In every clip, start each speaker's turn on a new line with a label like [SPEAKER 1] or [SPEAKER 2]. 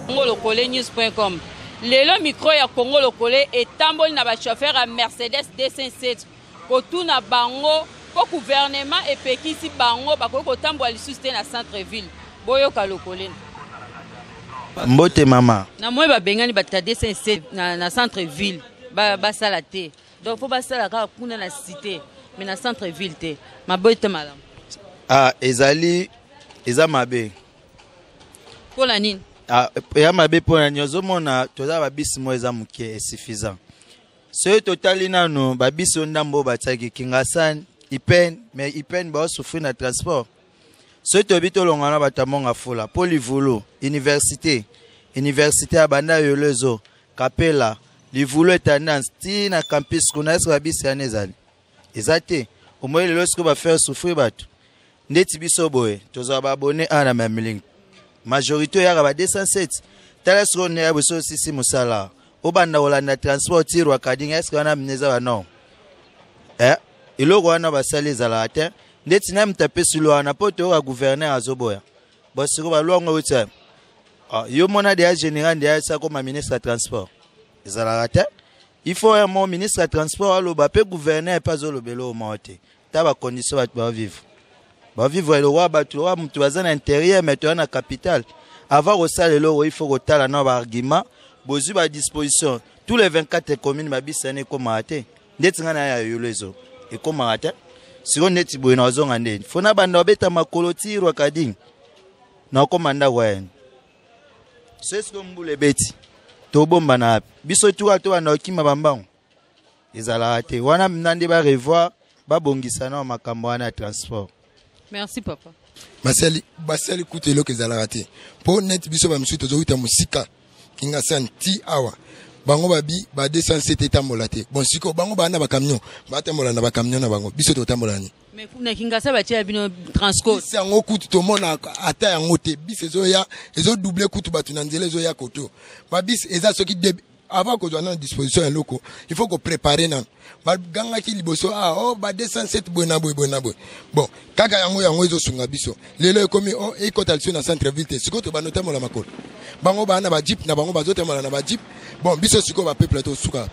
[SPEAKER 1] congolokole.news.com lelo micro ya Congo Lokole etamboli na ba chauffeur ya Mercedes 207 kotuna bango mpo gouvernement epekisi bango bakoki kotambola lisusu te na centre ville. Boyoka Lokole.
[SPEAKER 2] Mbote mama.
[SPEAKER 1] Na moi babengani bato ya 207 na centre ville basala te. Donc faut basala kaka kuna na cité mais na centre ville te. Maboye te malamu.
[SPEAKER 2] Ah, ezali eza mabe.
[SPEAKER 1] Mpo nini?
[SPEAKER 2] Ah, ya mabe mpo na nini? Ozomona toza babisi moko eza moke insuffisant. Soki totali nano babisi oyo ndambo oyo batiaki Kingasani, Ipen, mais Ipen baosouffrir na transport. Soki toyebi tolonga na bato ya Monga Fula, mpo Livulu, université, université ya banda Yolozo, Kapela, Livulu etendance ti na campus kuna, eske babisi yana ezali? Eza te. Omoni lelo sikoyo bafaire souffrir bato. Ndeti biso boye tozwa ba abonné a na Memling. Majorité oyaka ba 207. Tala sikoyo nde ya biso sisi mosala. Obanda kolanda transport ti Rwakadinga, eske wana mine eza ba norme? Eloko wana basali ezalaka te. Ndeti na moto apesi loi wana mpo toyoka gouverneur azoboya. Bon sikoyo ba loi yango euti wapi? Ah, yo mona deya général nde ayesa koma ministre ya transport. Ezalaka te. Il faut un mot ministre ya transport aloba pe gouverneur pe azolobela oyo moko te. Ta ba condition bato ba vivre. Ba vivre le roi bato roi mutu baza na intérieur mais toya na capitale. Avant kosala eloko il faut kotala na ba argument, bozwi ba disposition. Tous les 24 communes babisa ne ekomaka te. Ndeti nga na ya yolo ezo ekomaka te. Sikoyo ndeti boye na ozonga ndeni. Faut na banda obeta makolo ti Rwakading. Na okoma ndako ya yeni. So sikoyo mbula ebeti tobomba na wapi? Biso tuka tobanda kokima bambango ezalaka te. Wana mna nde ba revoir babongisa na makambo wana ya transport.
[SPEAKER 1] Merci papa.
[SPEAKER 3] Basali basali kutu eloko ezalaka te mpo net biso ba misusu tozowuta mosika Kingasani ti awa bango babi ba 207 etambola te. Bon sikoyo bango baa na ba camion batambola na ba camion na bango, biso totambola nini?
[SPEAKER 1] Mais kuna Kingasani batia bino transport.
[SPEAKER 3] Bisi yango kutu tomona ata yango te. Bisi ezoya ezodouble kutu bato na nzela ezoya koto. Ba bisi eza soki avant kozwa nano disposition ya eloko il faut kopréparer nano. Bagangaki liboso ah, oh, ba 207 boye na boye boye na boye. Bon kaka yango yango ezosunga biso lelo ekomi oh, ekota liso na centre ville te. Sikoyo tobanda otambola makolo, bango baa na ba jeep na bango bazotambola na ba jeep. Bon biso sikoyo ba peuple tosuka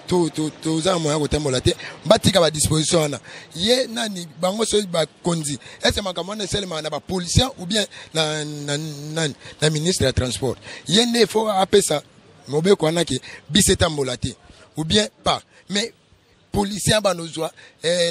[SPEAKER 3] toza na moyen ya kotambola te. Batika ba disposition wana ye nani bango soki bakonzi ese makambo wana esalemaka na ba policier ou bien na ministre ya transport. Ye nde faut apesa mobeko wana ke bisi etambola te ou bien pas. Mais policier banozwa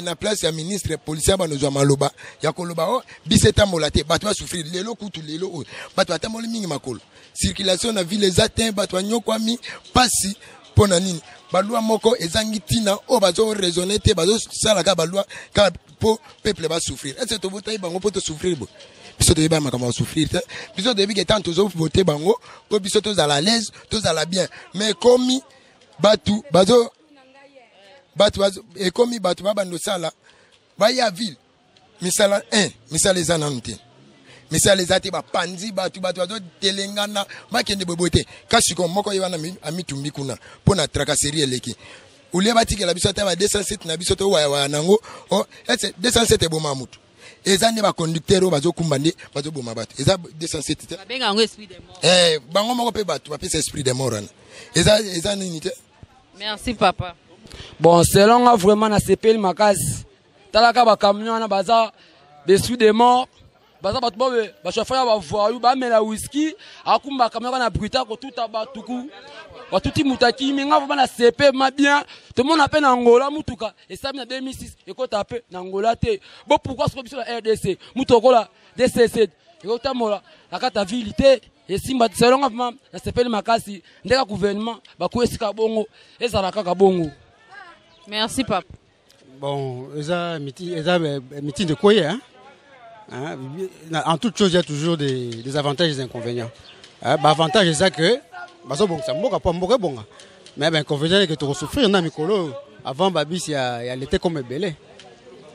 [SPEAKER 3] na place ya ministre, policier banozwa maloba ya koloba oh, bisi etambola te, bato basouffrir lelo kutu lelo oyo bato batamboli mingi makolo, circulation na ville eza te, bato banyokwami pasi. Mpo na nini balwa moko ezangi ntina oyo bazo raisonner te, bazosala kaka balwa kaka mpo peuple basouffrir? Ese tovotaki bango mpo tosouffrir boye? Biso toyeba makambo ya souffrir te. Biso toyebi ke tant tozovote bango mpo biso tozala à l'aise, tozala bien. Mais ekomi bato bazo bato bazo ekomi bato babanda osala baya ville misala 1 misala eza nanu te, misala eza te, bapanzi bato, bato bazotelengana bakende boyeboye te. Kasi ko moko ye wana amitumbi kuna mpo na tracasserie eleki. Olie batikela biso ata ba 207 na biso towayawaya nango. Oh, ese 207 eboma motu eza nde baconducteur oyo bazokumba nde bazoboma bato, eza 207 te.
[SPEAKER 1] Babenga yango esprit de mort.
[SPEAKER 3] Bango moko mpe bato bapesa esprit de mort wana eza nini te.
[SPEAKER 1] Merci papa.
[SPEAKER 4] Bon, selon nga vraiment nasepeli makasi. Talaka ba camion wana baza l'esprit de mort, baza bato bawe bachauffeur ya bavoyou bamela whisky, akumba camion kaka na bruta kotuta batuku batuti moto akimi. Nga vraiment nasepe ma bien. Tomona mpe na Angola mutuka esami na 2006 ekota mpe na Angola te. Bo pourquoi soko biso na RDC mutu okola DCC? Ekotambola na kati ya ville te, esimba te. Selon nga vraiment nasepeli makasi ndenge gouvernement bakoyi esika bongo, ezala kaka bongo.
[SPEAKER 1] Merci papa.
[SPEAKER 5] Bon, eza miti, eza mitindo ekweyi, hein? Hein? En toute chose, il y a toujours des avantages et des inconvénients. Hein? Ba avantage eza que bazobongisa mboka mpo mboka ebonga. Mais ba inconvénient que tokosouffrir na mikolo avant ba bus ya l'été comme ebele.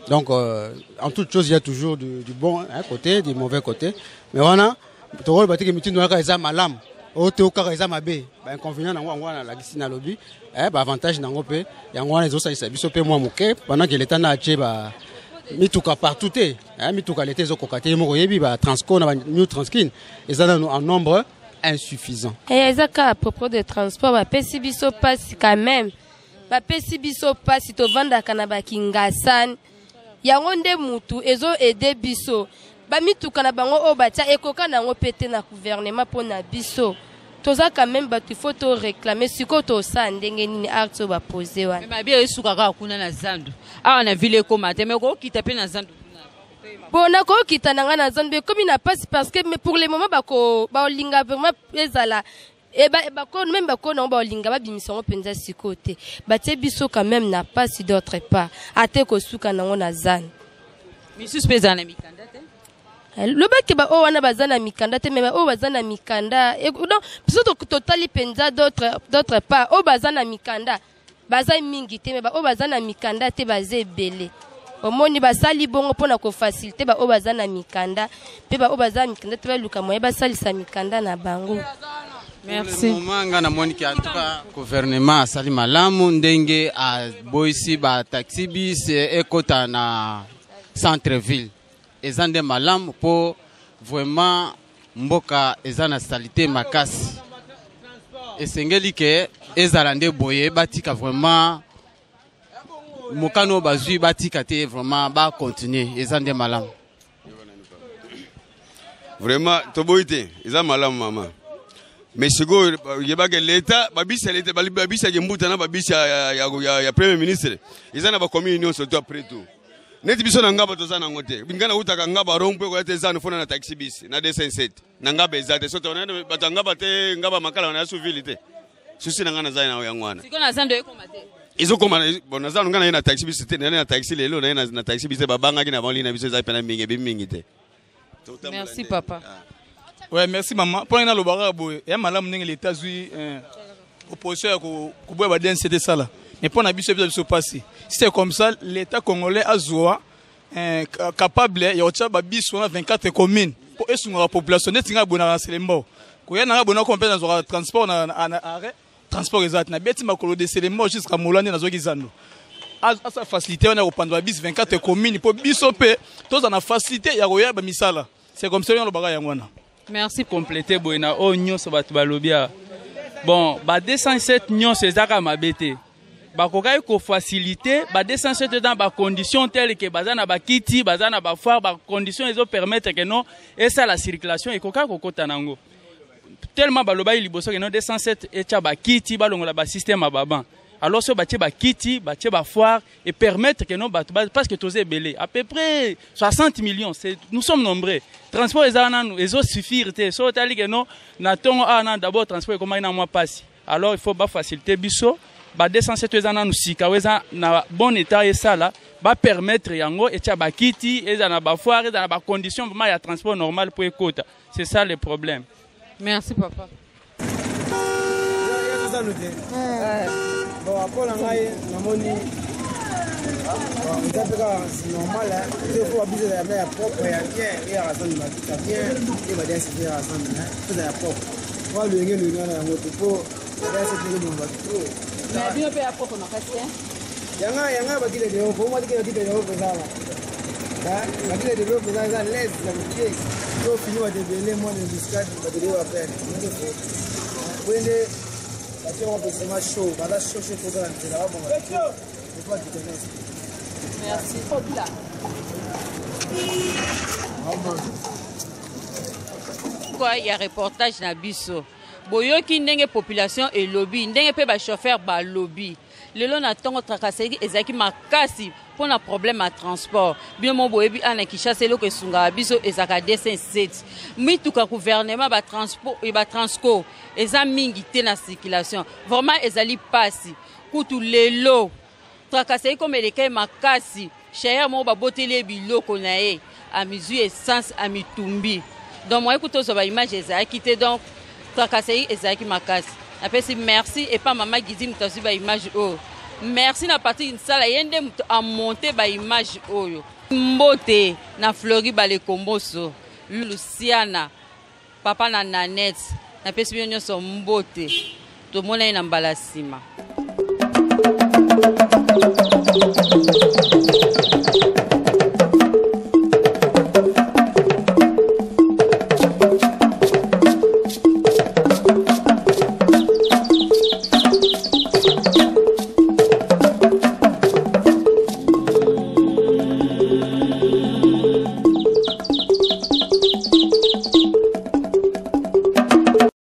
[SPEAKER 5] Donc en toute chose, il y a toujours du bon, hein, côté, du mauvais côté. Mais wana tokoloba te ke mitindo wana kaka eza malamu oyo te, kaka eza mabe. Ba inconvénient nango yango wana nalakisi, nalobi ba avantage nango mpe yango wana ezosalisa biso mpe mwa moke pendant que l'état na atie ba mituka partout te. Mituka leta ezokoka te, ye moko oyebi ba Transco na ba New Transkin eza nanu en nombre insuffisant.
[SPEAKER 6] Eza kaka à propos de transport, bapesi biso mpasi quand même, bapesi biso mpasi. Tovandaka na bakingasani, yango nde mutu ezoaider biso. Bamituka na bango oyo batia ekoka na yango mpe te na gouvernement. Mpo na biso toza quand même bato, il faut toréclame. Sikoyo tosala ndenge nini? Acte oyo bapose wana.
[SPEAKER 1] Me mabi esuka kaka kuna na zandu, awa na ville ekóma te, me okokita mpe na zandu kuna.
[SPEAKER 6] Bon, nakokita na ngai na zandu, ekomi na mpasi parce que, mais pour le moment bako baolinga vraiment ezala bako même bako nango baolinga babimisa yango mpenza sikoyo te. Batie biso quand même na mpasi. D'autre part, ate kosuka nango na zanu.
[SPEAKER 1] Misusu mpe ezala na mikanda te.
[SPEAKER 6] Lobaki baoyo wana baza na mikanda te, me baoyo baza na mikanda, donc biso totali mpenza d'autre part, oyo baza na mikanda baza mingi te, me baoyo baza na mikanda te baza ebele. Omoni, basali bongo mpona kofaciliter baoyo baza na mikanda, mpe baoyo baza na mikanda te baluka moye basalisa mikanda na bango.
[SPEAKER 1] Merci.
[SPEAKER 7] Moment nga namoni ke en tout cas gouvernement asali malamu ndenge aboyisi bataxi bus ekota na centre ville. Eza nde malamu mpo vraiment mboka eza na saleté makasi. Esengeli ke ezala nde boye, batika vraiment mokano oyo bazwi, batika te, vraiment bacontinue, eza nde malamu.
[SPEAKER 8] Vraiment toboyi te, eza malamu mama, mais sikoyo yebake leta babisi ya leta, babisi ya mbuta na babisi ya premier ministre eza na bacommune nyonso to. Après tout, neti biso na Ngaba toza nango te. Ngai nautaka Ngaba rond mpe koya te zanu fona na taxi bus na 207 na Ngaba eza te. So bato ya Ngaba te, Ngaba Makala na yasu ville te. Susi na ngai naza na yango wana.
[SPEAKER 1] Sikoyo na zando ekóma te?
[SPEAKER 8] Ezokoma. Bon, naza ngai naye na taxi bus te, naye na taxi lelo, naye na taxi bus te. Babangaki na bango na biso eza pena mingi, ebi mingi te.
[SPEAKER 1] Merci papa.
[SPEAKER 9] Ouais, merci maman. Mpo na lobaka boye, ya malamu ndenge l'État azwi proposition ya koboya ba DNC esala, mais mpo na biso pasi. Si c'est comme ça, l'État congolais azwa capable ya kotia babus wana 24 communes mpo esungaka population. Neti ngai bonaka na Selembao, koya na ngai bonaka mpe nazwaka transport na arrêt transport eza te. Nabeti makolo de Selembao jusqu'à Mola nde nazwaki zando. Asa facilité wana ya kopanza babus 24 commune mpo biso mpe toza na facilité ya koya bamisala. C'est comme ça alobaka yango wana.
[SPEAKER 1] Merci.
[SPEAKER 10] Compléter boye na oyo nyonso bato balobi awa. Bon, ba 207 nyonso eza kaka mabe te. Bakokaki kofaciliter ba 207 dans bacondition telle ke baza na bakiti, baza na bafoire, bacondition ezopermettre ke non, esala circulation, ekokaki kokɔta nango. Tellement balobaki liboso ke non, 207 etya bakiti, balongola basystème ya baban. Alors soki batie bakiti, batie bafoire et permettre que non, bato, parce que toza ebele, à peu près 60 millions, c'est nous sommes nombreux. Transport eza nanu ezosuffire te. So otali ke non, na ntongo awa nanu d'abord transport ekomaki na mwa pasi. Alors il faut bafaciliter biso ba 207 eza nanu sika, oyo eza na bon état, esala bapermettre yango etia bakiti, eza na bafoire, eza na bacondition vraiment ya transport normal mpo ekota. C'est ça le problème.
[SPEAKER 1] Merci papa.
[SPEAKER 11] Zanu te. Bon, mpo na ngai namoni eza mpe kaka normal te. Fo babus ezala ya propre, ya bien, eyaka zanu bakita bien e badansi te, eyaka zanu eza ya propre. Mwa loyenge loyenge wana yango te, mpo badansi te ezoboma bato trop.
[SPEAKER 1] Na bino mpe ya propre makasi te?
[SPEAKER 11] Yanga yanga bakile de opo mwa tikele bakile de opo ezala bakile de opo eza lese ya moke to fini bato ebele mwa na embuscade bato ebele bapere ndenge fo boye nde batie bango pesema show, baza show show tozala nzela babonga efo bakitenese.
[SPEAKER 1] Merci Obila. Kwa ya reportage na biso, boyoki ndenge population elobi, ndenge mpe bachauffeur balobi. Lelo na ntongo, tracasserie ezalaki makasi. mpo na problème ya transport. Bino mo boyebi awa na Kinshasa eloko esungaka biso ezalaka 207. Mituka gouvernement ba transport ba transco eza mingi te na circulation. Vraiment ezali pasi. Kutu lelo tracasserie comme elekai makasi, chayeur moko baboteli ye biloko na ye, amizui essence amitumbi. Donc moyen kutu ozwa ba image ezalaki te, donc tracasserie ezalaki makasi. Napesi merci epa mama Gidi moto azwi ba image oyo. Merci na Patrick Nsala, ye nde moto amonte ba image oyo. Mbote na Fleury Balekomboso, Luciana, papa na Nanette, napesi bino nyonso mbote. Tomonani na mbala nsima.